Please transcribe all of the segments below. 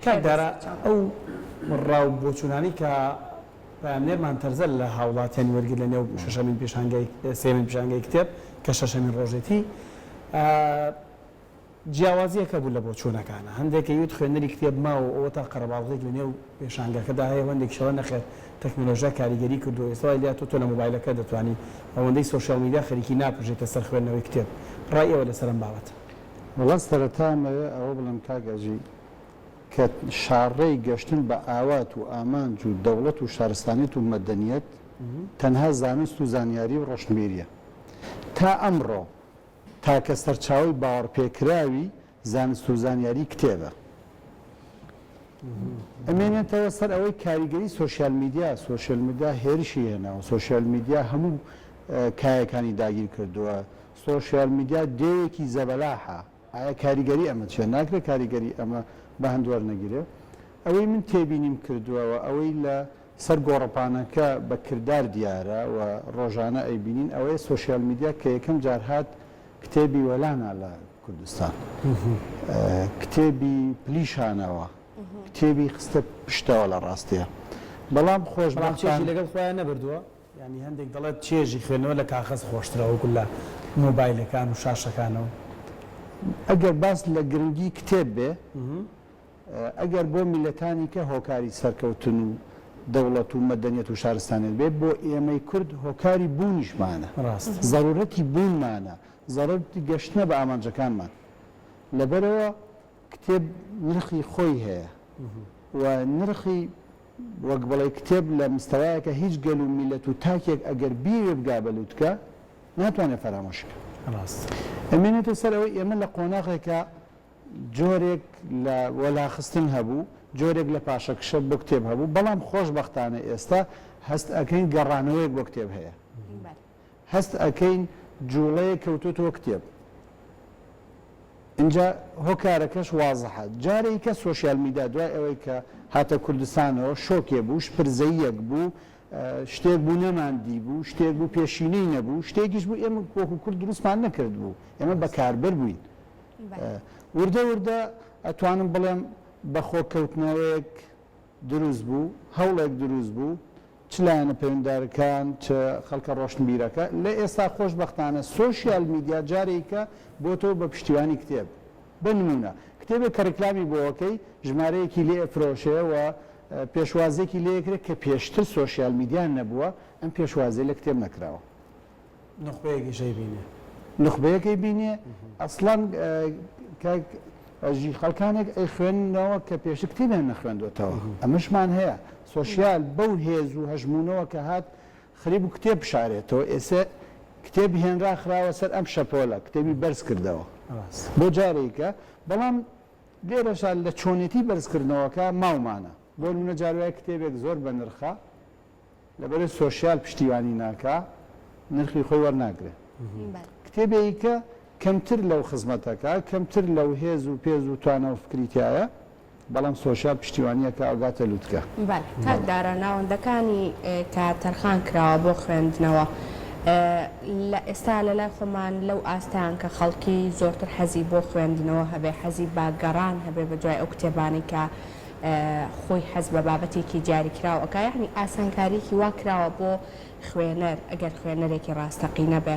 کاک دارا ئەو ڕا و بۆچوونانەی کە پەیامنێرمان تەرزە لە هاوڵاتیانی وەرگرت لە نێو شەشەمین پێشانگای سێیەمین پیشانگای کتێب کە شەشەمین ڕۆژێتی جیاوازییەک هەبوو لە بۆچوونەکانا. هەندێک ئەیوت خوێنەری کتێب ماوە و ئەوەتا قەرەباڵغییەک لە نێو پێشانگەکەدا هەیە و هەندێکیش ئەڵێن نەخێر تەکنەلۆژیا کاریگەری کردووە و ئێستا وای لێهاتووە تۆ لە مۆبایلەکەت دەتوانی ئەوەندەی سۆشیال میدیا خەریکی ناپرژێیتە سەر خوێندنەوەی کتێب. ڕای ئێوە لەسەر ئەم بابەتە؟ وەڵا سەرەتا ئەمەوێ ئەوە بڵێم کاک ئەژی کە شاڕێی گەشتن بە ئاوات و ئامانج و دەوڵەت و شارستانیەت و مەدەنیەت تەنها زانست و زانیاری و ڕۆشنبیریە. تا ئەمڕۆ تاکە سەرچاوەی باوەڕپێکراوی زانست و زانیاری کتێبە. ئەمێنێتەوە سەر ئەوەی کاریگەری سۆشیال میدیا، سۆشیال میدیا هێرشی هێناوە، سۆشیال میدیا هەموو کایەکانی داگیر کردووە، سۆشیال میدیا دێوێکی زەبەلاحە، ئایا کاریگەری ئەمە چیە؟ ناکرێت کاریگەری ئەمە بە هەند وەرنەگیرێ. ئەوەی من تێبینیم کردووە و ئەوەی لە سەر گۆڕەپانەکە بە کردار دیارە و ڕۆژانە ئەیبینین ئەوەیە سۆشیال میدیا کە یەکەم جار هات کتێبی وەلانا لە کوردستان کتێبی پلیشانەوە کتێبی خستە پشتەوە لە ڕاستیا بەڵام بەڵام چێژی لەگەڵ خۆیان نەبردووە یانی هەندێک دەڵێت چێژی خوێندنەوە لە کاخەز خۆشترە وەکو لە مۆبایلەکان و شاشەکانەوە. ئەگەر باس لە گرنگی کتێب بێ ئەگەر بۆ میللەتانی کە هۆکاری سەرکەوتن و دەوڵەت و مەدەنیەت و شارستانیەت بێ، بۆ ئێمەی کورد هۆکاری بوونیشمانە، زەرورەتی بوونمانە، زەرورەتی گەشتنە بە ئامانجەکانمان. لەبەرئەوە کتێب نرخی خۆی هەیە و نرخی وەک بڵێی کتێب لە مستەوایەکە هیچ گەل و میللەت و تاکێک ئەگەر بیەوێ بگا بە لوتکە ناتوانێ فەرامۆشی کا. ئەمێنێتە سەر ئەوەی ئێمە لە قۆناغێکا جۆرێک لە وەلاخستن هەبوو، جۆرێک لە پاشەکشە بۆ کتێب هەبوو، بەڵام خۆشبەختانە ئێستا هەست ئەکەین گەڕانەوەیەک بۆ کتێب هەیە. هەست ئەکەین جووڵەیەک کەوتۆتەوە کتێب. ئینجا هۆکارەکەش وازحە. جارێکە سۆشیال میدیا دوای ئەوەی کە هاتە کوردستانەوە شۆکێ بوو، شپرزەییەک بوو، شتێک بوو نەماندیبوو، شتێک بوو پێشینەی نەبوو، شتێکیش بوو ئێمە وەکوو کورد دروستمان نەکردبوو، ئێمە بەکاربەر بووین. وردە وردە ئەتوانم بڵێم بەخۆ کەوتنەوەیەک دروست بوو، هەوڵێک دروست بوو، چ لایەنە پەیوەندارەکان چ خەڵکە ڕۆشنبیرەکە، لە ئێستا خۆشبەختانە سۆشیال میدیا جارێکە بۆتەوە بە پشتیوانی کتێب. بە نموونە کتێبێک کە ڕیکلامی بۆ ئەکەی ژمارەیەکی لێ ئەفرۆشێ و پێشوازیەکی لێ ئەکرێ کە پێشتر سۆشیال میدیا نەبووە، ئەم پێشوازیە لە کتێب نەکراوە. نوخبەیەکیش ئەیبینێ. نوخبەیەک ئەیبینێ، ئەسڵەن کاک ئەژی خەڵکانێک ئەیخوێننەوە کە پێشتر کتێبیان نەخوێندۆتەوە، ئەمەشمان هەیە. سۆشیال بەو هێز و هەژموونەوە کە هات خەریک بوو کتێب بشارێتەوە، ئێستا کتێب هێنرا خراوە سەر ئەم شەپۆلە، کتێبی بەرز کردەوە بۆ جارێکە، بەڵام لێرەشا لە چۆنێتی بەرزکردنەوەکە ماومانە. بۆ نموونە جار وایە کتێبێک زۆر بەنرخە، لەبەرئ سۆشیال پشتیوانی ناکا نرخی خۆی وەرناگرێ. کتێبێیکە کەمتر لەو خزمەتەکا، کەمتر لەو هێز و پێز و توانا و فکری تیایە، بەڵام سۆشیال پشتیوانی ئەکا ئەگاتە لوتکە. بەلێ کاک دارا ناوەندەکانی کە تەرخان کراوە بۆ خوێندنەوە لە ئێستا لە لای خۆمان لەو ئاستەیان کە خەڵکی زۆرتر حەزی بۆ خوێندنەوە هەبێ حەزی بە گەڕان هەبێ بە دوای ئەو کتێبانەی کە خۆی حەز بە بابەتێکی دیاریکراو ئەکا یەعنی ئاسانکاریەکی وا کراوە بۆ خوێنەر ئەگەر خوێنەرێکی ڕاستەقینە بێ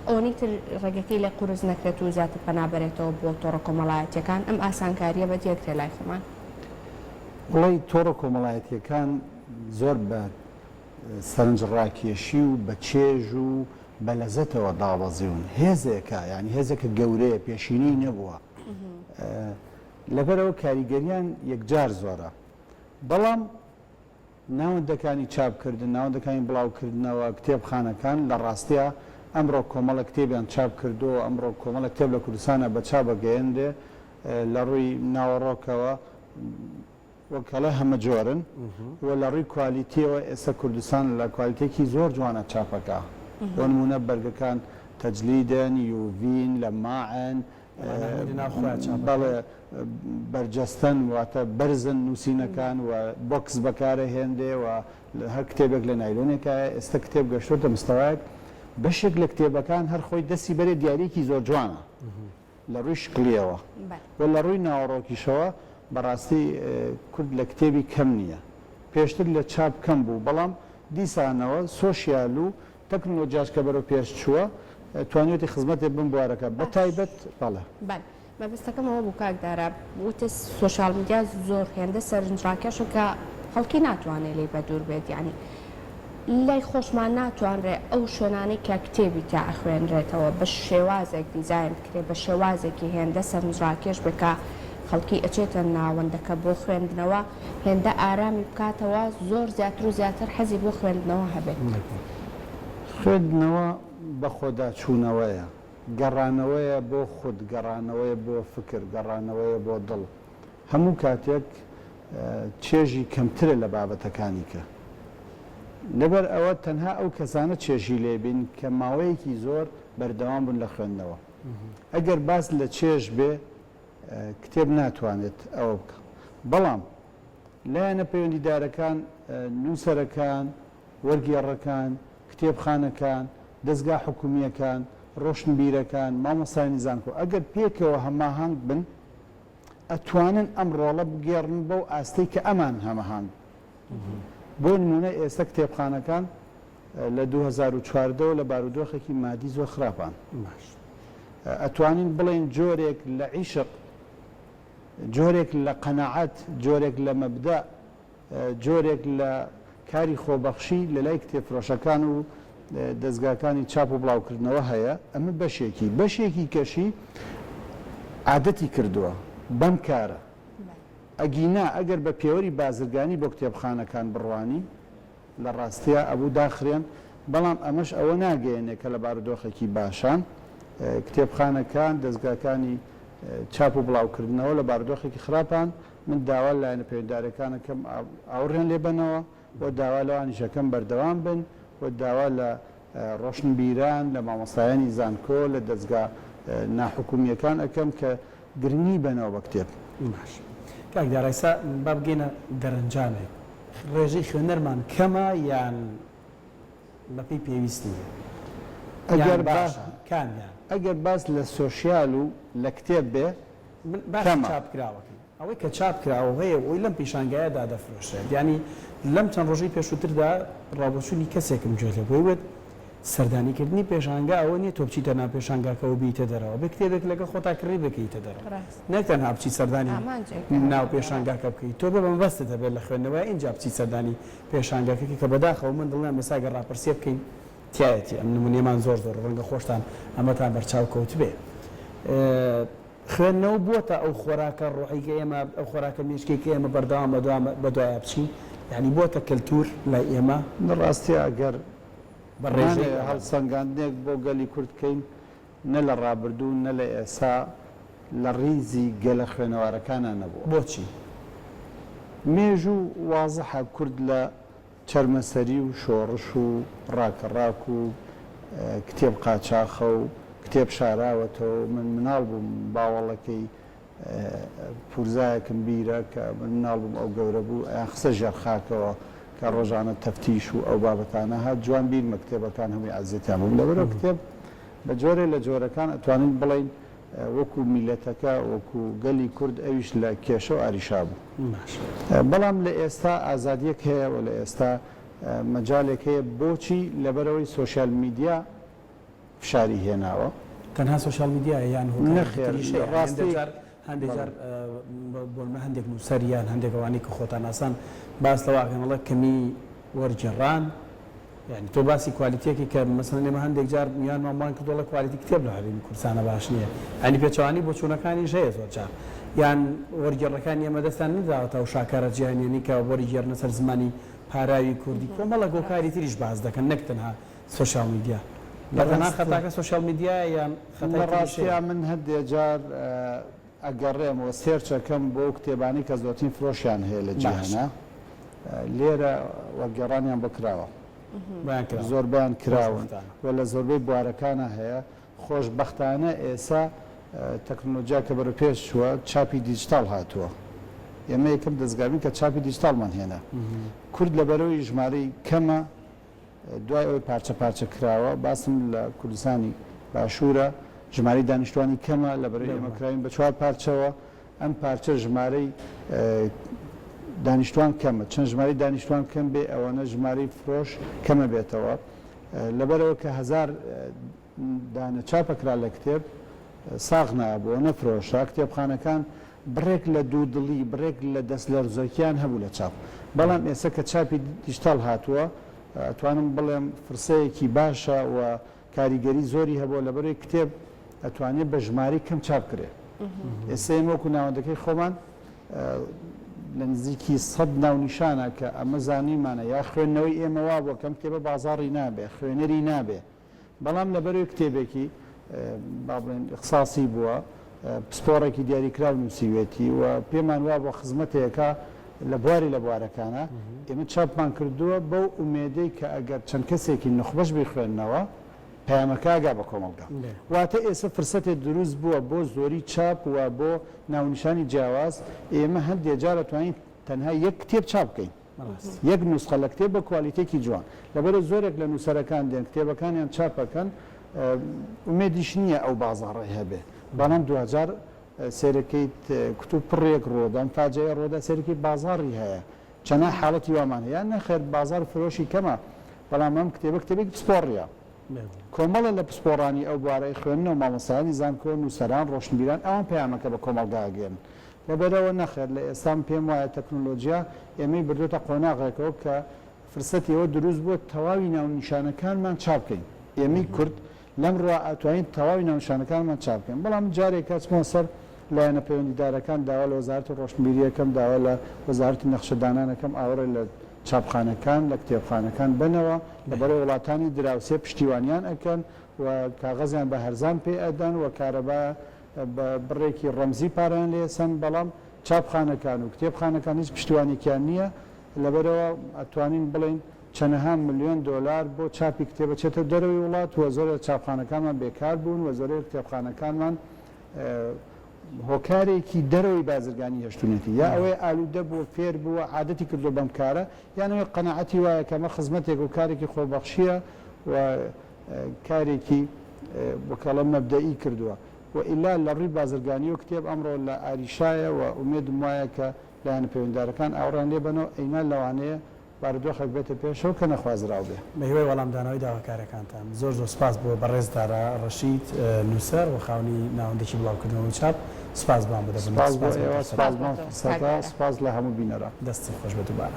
ئەوەنەی تر ڕێگەکەی لێ قورس نەکرێت و زیاتر پەنا بەرێتەوە بۆ تۆڕە کۆمەڵایەتیەکان ئەم ئاسانکاریە بەدی ئەکرێ لای خۆمان. وەڵای تۆڕە کۆمەڵایەتیەکان زۆر بە سەرنجڕاکێشی و بە چێژ و بە لەزەتەوە دابەزیون هێزێکە یانی هێزێکە گەورەیە پێشینەی نەبووە لەبەرئەوە کاریگەریان یەکجار زۆرە. بەڵام ناوەندەکانی چاپکردن، ناوەندەکانی بڵاوکردنەوە، کتێبخانەکان لە ڕاستیا ئەمڕۆ کۆمەڵێک کتێبیان چاپ کردووە و ئەمڕۆ کۆمەڵێک کتێب لە کوردستانا بە چاپ ئەگەیەنرێ لە ڕووی ناوەڕۆکەوە وەک ئەڵێ هەمەجۆرن و لە ڕووی کوالیتیەوە ئێستا کوردستان لە کوالیتێکی زۆر جوانە چاپ ئەکا. بۆ نموونە بەرگەکان تەجلیدن، یوڤین، لەماعن، بەڵێ بەرجەستەن واتە بەرزن نووسینەکان و بۆکس بەکارەهێنرێ و هەر کتێبێک لە نایلۆنێکایە ئێستا کتێب گەشتۆتە مستەوایەک بەشێک لە کتێبەکان هەر خۆی دەستی بەرێ دیاریەکی زۆر جوانە لە ڕووی شکڵیەوە و لە ڕووی ناوەڕۆکیشەوە. بەڕاستی کورد لە کتێبی کەم نییە. پێشتر لە چاپ کەم بوو، بەڵام دیسانەوە سۆشیال و تەکنۆلۆجیاش کە بەرەو پێش چووە توانیوێتی خزمەتێ بەم بوارەکە بە تایبەت بەڵێ. بەڵێ مەبەستەکەم ئەوە بوو کاک دارا وتت سۆشیال میدیا زۆر هێندە سەرنجڕاکێشە کە خەڵکی ناتوانێ لێی بەدوور بێت یانی لای خۆشمان ناتوانرێ ئەو شوێنانەی کە کتێبی تیا ئەخوێنرێتەوە بە شێوازێک دیزاین بکرێ بە شێوازێکی هێندە سەرنجڕاکێش بێ کە خەڵکی ئەچێتە ناوەندەکە بۆ خوێندنەوە هێندە ئارامی بکاتەوە زۆر زیاتر و زیاتر حەزی بۆ خوێندنەوە هەبێت. خوێندنەوە بەخۆداچوونەوەیە، گەڕانەوەیە بۆ خود، گەڕانەوەیە بۆ فکر، گەڕانەوەیە بۆ دڵ. هەموو کاتێک چێژی کەمترە لە بابەتەکانی کە. لەبەر ئەوە تەنها ئەو کەسانە چێژی لێ بین کە ماوەیەکی زۆر بەردەوام بوون لە خوێندنەوە. ئەگەر باس لە چێژ بێ کتێب ناتوانێت ئەوە بکا. بەڵام لایەنە پەیوەندیدارەکان، نووسەرەکان، وەرگێڕەکان، کتێبخانەکان، دەزگا حکومییەکان، ڕۆشنبیرەکان، مامۆستایانی زانکۆ ئەگەر پێکەوە هەماهەنگ بن ئەتوانن ئەم ڕۆڵە بگێڕن بەو ئاستەی کە ئەمان هەمەهانگ بۆ نموونە ئێستا کتێبخانەکان لە 2014 وە لە بارودۆخێکی مادی زۆر خراپان. باش. ئەتوانین بڵێین جۆرێک لە عیشق، جۆرێک لە قەناعەت، جۆرێک لە مەبدەء، جۆرێک لە کاری خۆبەخشی لە لای کتێبفرۆشەکان و دەزگاکانی چاپ و بڵاوکردنەوە هەیە، ئەمە بەشێکی، بەشێکی کەشی عادەتی کردووە بەم کارە. ئەگینا ئەگەر بە پێوەری بازرگانی بۆ کتێبخانەکان بڕوانی، لە ڕاستیا ئەبوو داخرێن، بەڵام ئەمەش ئەوە ناگەیەنێ کە لە بارودۆخێکی باشان. کتێبخانەکان، دەزگاکانی چاپ و بڵاوکردنەوە لە بارودۆخێکی خراپان. من داوا لە لایەنە پەیوەندیدارەکان ئەکەم ئاوڕیان لێ بەنەوە و داوا لەوانیش ئەکەم بەردەوام بن و داوا لە ڕۆشنبیران، لە مامۆستایانی زانکۆ، لە دەزگا ناحکومییەکان ئەکەم کە گرنگی بەنەوە بە کتێب. باش کاک دارا ئیستا با بگەینە دەرەنجامێک ڕێژەی خوێنەرمان کەمە یان بەپێی پێویست نییە یان ئەگەر با باشە کامیان؟ ئەگەر باس لە سۆشیال و لە کتێب بێ من باسی کەمە. چاپ کراوەکەی ئەوەی کە چاپ کراوە و هەیە و ئەوەی لەم پیشانگایەدا دەفرۆشرێت یانی لەم چەند ڕۆژەی پێشووتردا ڕاوبۆچوونی کەسێکم گوێ لێ بوو وت سەردانیکردنی پێشانگا ئەوە نییە تۆ بچیتە ناو پێشانگاکەوە بییتە دەرەوە، ئەبێ کتێبێک لەگەڵ خۆتا کڕی بکەیتە دەرەوە، نەک تەنها بچیت سەردانی ناو پێشانگاکە بکەیت، تۆ بێ بە مەبەستت هەبێت لە خوێندنەوەیا ئینجا بچیت سەردانی پێشانگاکە کەی، کە بەداخەوە من دڵنیام ئێستا گەر ڕاپرسییە بکەین تیایەتی ئەم نمونەیەمان زۆر زۆرە، ڕەنگە خۆشتان ئەمەتان بەرچاو کەوتبێ. خوێندنەوە بووەتە ئەو خۆراکە ڕۆحی کە ئێمە، ئەو خۆراکە مێشکەی کە ئێمە بەردەوام بەدوایا بچین، یانی بووەتە کەلتوور لای ئێمە. لە ڕاستیا گەر بە ڕێژەی نانەوێ ئەوان. هەڵسەنگاندنێک بۆ گەلی کورد بکەین، نە لە ڕابردوو نە لە ئێسا لە ڕیزی گەلە خوێنەوارەکانا نەبووە. بۆچی؟ مێژوو وازحە کورد لە چەرمەسەری و شۆڕش و ڕاکەڕاک و کتێب قاچاخە و کتێب شاراوەتەوە و من مناڵ بووم باوەڵەکەی پورزایەکم بیرە کە من مناڵ بووم ئەو گەورە بوو ئەیان خستە ژێر خاکەوە کە ڕۆژانە تەفتیش و ئەو بابەتانە هات جوان بیرمە کتێبەکان هەمووی عەزێتیان بووم لەبەرئەوە کتێب بە جۆرێ لە جۆرەکان ئەتوانین بڵێین وەکو میلەتەکە وەکو گەلی کورد ئەویش لە کێشە و ئاریشا بوو. باشە. بەڵام لە ئێستا ئازادیەک هەیە و لە ئێستا مەجالێک هەیە بۆچی لەبەرئەوەی سۆشیال میدیا فشاری هێناوە. تەنها سۆشیال میدیایە یان هۆکارێکی نەخێر تریش هەیە؟ ڕاستی هەندێک جار هەندێک بەڵێ. جار بۆ نمونە هەندێک نووسەر یان هەندێک ئەوانەی کە خۆتان ناسان باس لەوە ئەکەن ئەڵێ کەمی وەرگێڕان یانی تۆ باسی کوالیتیەکی کە مەسەلەن ئێمە هەندێک جار میوانمان بانگ کردووە ئەڵێ کوالیتی کتێب لە هەرێمی کوردستانە باش نییە یانی پێچەوانەی بۆچوونەکانیش هەیە زۆر جار یان وەرگێڕەکانی ئێمە دەستیان نەداوەتە ئەو شاکارە جیهانیانەی کە وەریگێڕنە سەر زمانی پاراوی کوردی کۆمەڵێک هۆکاری تریش باس دەکەن نەک تەنها سۆشیال میدیا لە تەنها ڕاست خەتاکە سۆشیال میدیایە یان خەتای لە تریش هەیە؟ ڕاستیا من هەندێ جار ئەگەڕێم و search ئەکەم بۆ ئەو کتێبانەی کە زۆرترین فرۆشیان هەیە لە باشە. جیهانا لێرە وەرگێڕانیان بۆ کراوە بۆیان کراوە زۆربەیان کراون خۆشبەختانە. و لە زۆربەی بوارەکانا هەیە خۆشبەختانە ئێسا تەکنۆلۆجیا کە بەرەو پێش چووە چاپی دیجیتاڵ هاتووە ئێمە یەکەم دەزگا بین کە چاپی دیجیتاڵمان هێنا کورد لەبەرەوەی ژمارەی کەمە دوای ئەوەی پارچە پارچە کراوە، باسم لە کوردستانی باشوورە، ژمارەی دانیشتوانی کەمە، لەبەرەی ئێمە کراوین بە چوار پارچەوە. ئەم پارچە ژمارەی دانیشتوان کەمە، چەند ژمارەی دانیشتوان کەم بێ ئەوەنە ژمارەی فرۆش کەمە بێتەوە، لەبەرئەوە کە هەزار دانە چاپەکرا لە کتێب ساغ نابووە نەفرۆشرا، کتێبخانەکان بڕێک لە دوودڵی، بڕێک لە دەست لەرزۆکیان هەبوو لە چاپ، بەڵام ئێستا کە چاپی دیجتاڵ هاتووە ئەتوانم بڵێم فرسەیەکی باشە و کاریگەری زۆری هەبووە لەبەرئەوەی کتێب ئەتوانێت بە ژمارەی کەم چاپ کرێ. ئێستا ئێمە وەکو ناوەندەکەی خۆمان لە نزیکی سەد ناونیشانە کە ئەمە زانیمانە یا خوێندنەوەی ئێمە وابووە کەم کتێبە بازاڕی نابێ، خوێنەری نابێ، بەڵام لەبەرئەوەی کتێبێکی با بڵێن ئیخساسی بووە، پسپۆڕێکی دیاریکراو نووسیوێتی و پێمان وابووە خزمەتێکە لە بواری لە بوارەکانە، ئێمە چاپمان کردووە بەو ئومێدەی کە ئەگەر چەند کەسێکی نوخبەش بیخوێننەوە پەیامەکە ئەگا بە کۆمەڵگا. واتە ئێستا فرسەتێ دروست بووە بۆ زۆری چاپ و بۆ ناونیشانی جیاواز، ئێمە هەندێ جار ئەتوانین تەنها یەک کتێب چاپ بکەین. یەک نوسخە لە کتێب بە کوالیتێکی جوان. لەبەرئ زۆرێک لە نوسەرەکان دێن کتێبەکانیان چاپ ئەکەن ئومێدیش نییە ئەو بازاڕەی هەبێ. بەڵام دواجار سەیرەکەیت کوتوپڕێک ڕوودا ئەم فاجعەیە ڕوودا سەیرەکەی بازاڕی هەیە. چەنان حاڵەتی وامان هەیە. یان نەخێر بازاڕ فرۆشی کەمە بەڵام ئەم کتێبە کتێبێکی پسپۆڕییە. کۆمەڵە لە پسپۆڕانی ئەو بوارە ئەیخوێننەوە مامۆستایانی زانکۆ، نووسەران، ڕۆشنبیران ئەوان پەیامەکە بە کۆمەڵگا ئەگەیەنن. لەبەرئەوە نەخێر لە ئێستا من پێم وایە تەکنۆلۆجیا ئێمەی بردۆتە قۆناغێکەوە کە فرسەتی ئەوە دروست بووە تەواوی ناونیشانەکانمان چاپ بکەین. ئێمەی کورد لەم ڕووە ئەتوانین تەواوی ناونیشانەکانمان چاپ بکەین. بەڵام من جارێک ئەچمەوە سەر لایەنە پەیوەندیدارەکان داوا لە وەزارەتی ڕۆشنبیری ئەکەم، داوا لە وەزارەتی نەخشەدانان ئەکەم ئاوڕێ لە چاپخانەکان، لە کتێبخانەکان بەنەوە، لەبەرئەوەی وڵاتانی دراوسێ پشتیوانیان ئەکەن و کاغەزیان بە هەرزان پێ ئەدەن و کارەبا بە بڕێکی ڕەمزی پارەیان لێ ئەسەن، بەڵام چاپخانەکان و کتێبخانەکان هیچ پشتیوانێکیان نییە، لەبەرئەوە ئەتوانین بڵێین چەنەها ملیۆن دۆلار بۆ چاپی کتێب ئەچێتە دەرەوەی وڵات و زۆرێک لە چاپخانەکانمان بێکار بوون و زۆرێک لە کتێبخانەکانمان هۆکارێکی دەرەوەی بازرگانی هێشتونێتی، یا ئەوەیە ئالوودە بووە، فێر بووە، عادەتی کردووە بەم کارە، یان ئەوەیە قەناعەتی وایە کە ئەمە خزمەتێک و کارێکی خۆبەخشییە و کارێکی وەکەڵە مەبدەئی کردووە و ئیلا لە ڕووی بازرگانییەوە کتێب ئەمڕۆ لە ئاریشایە و ئومێدم وایە کە لایەنە پەیوەندیدارەکان ئاوڕیان لێ بەنەوە ئەینا لەوانەیە بارودۆخێک بێتە پێشەوە کە نەخوازراو بێ. بە هیوای وەڵامدانەوەی داواکاریەکانتان. زۆر زۆر سوپاس بۆ بەڕێز دارا ڕەشید نووسەر و خاوەنی ناوەندێکی بڵاوکردنەوە و چاپ. سوپاس بۆ ئامادەبوونت. سوپاس بۆ سوپاس بۆ ئێوە، دەرفەتە. سوپاس بۆ ئەم فرسەتە، سوپاس لە هەموو بینەران. دەستت خۆش بێت دووبارە.